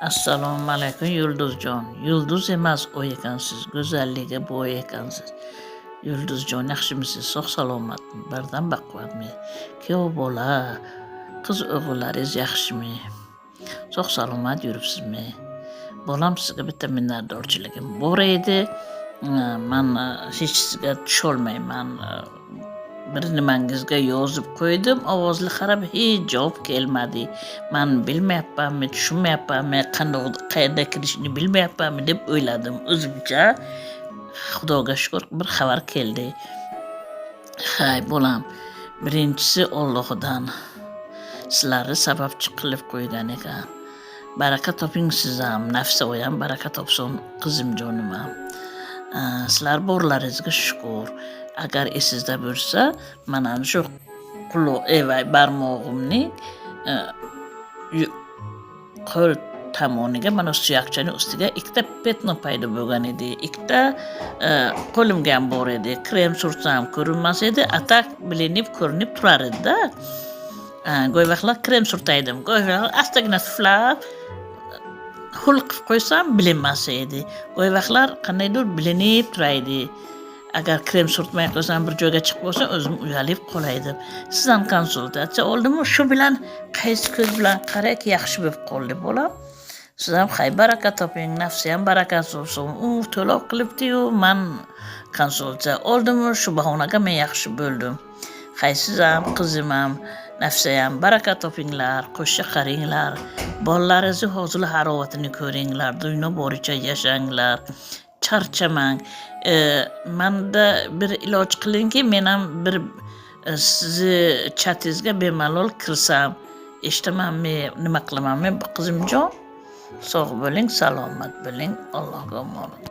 Assalomu alaykum, Yulduzjon. Yulduz emas, oy ekansiz, go'zalligiga boy ekansiz. Yulduzjon, yaxshimisiz? Sog' salomatmi? Bardam baquvvatmi? Kuyov bola, qiz o'g'illaringiz yaxshimi? Sog' salomat yuribsizmi? Bolam, sizga bitta minnatdorchiligim bor edi. Man hech sizga tusholmayman. Bir nimangizga yozib qo'ydim, ovozli qarab hech javob kelmadi. Man bilmayapmanmi, tushunmayapmanmi, qandoq qayerda kirishni bilmayapmanmi deb o'yladim o'zimcha. Xudoga shukur, bir xabar keldi. Hay, bolam, birinchisi Ollohdan sizlarni sababchi qilib qo'ygan ekan. Baraka toping siz ham, Nafisa oyam baraka topsin, qizimjonim ham. Sizlar borlaringizga shukur. Agar esingizda bo'lsa, mana shu quloq evay barmog'imning qo'l tomoniga mana suyakchani ustiga ikkita пятно paydo bo'lgan edi. Ikkita qo'limga ham bor edi. Krem sursam ko'rinmas edi, а так bilinib ko'rinib turar edi-da. Go'yo vaqtlar krem surtaydim. Go'yo vaqtlar astagina tuflab ho'l qilib qo'ysam bilinmas edi. Go'yo vaqtlar qandaydir bilinib turaydi. Agar krem surtmay qo'ysam, bir joyga chiqib qolsam, o'zim uyalib qolaydim. Sizdan konsultatsiya oldimu, shu bilan qaysi ko'z bilan qarayki yaxshi bo'lib qoldi, bolam. Siz ham hay baraka toping, Nafisa ham baraka topsin. U to'lov qilibdi-yu, man konsultatsiya oldimu, shu bahonaga men yaxshi bo'ldim. Hay siz ham, qizim ham, Nafisa ham baraka topinglar, qo'sha qaringlar. Bolalaringizni hozir harovatini ko'ringlar, dunyo boricha yashanglar. Charchamang. Manda bir iloj qilingki, men ham bir sizni chatingizga bemalol kirsam, eshitamanmi, nima qilamanmi, qizimjon? Sog' bo'ling, salomat bo'ling. Allohga omonat.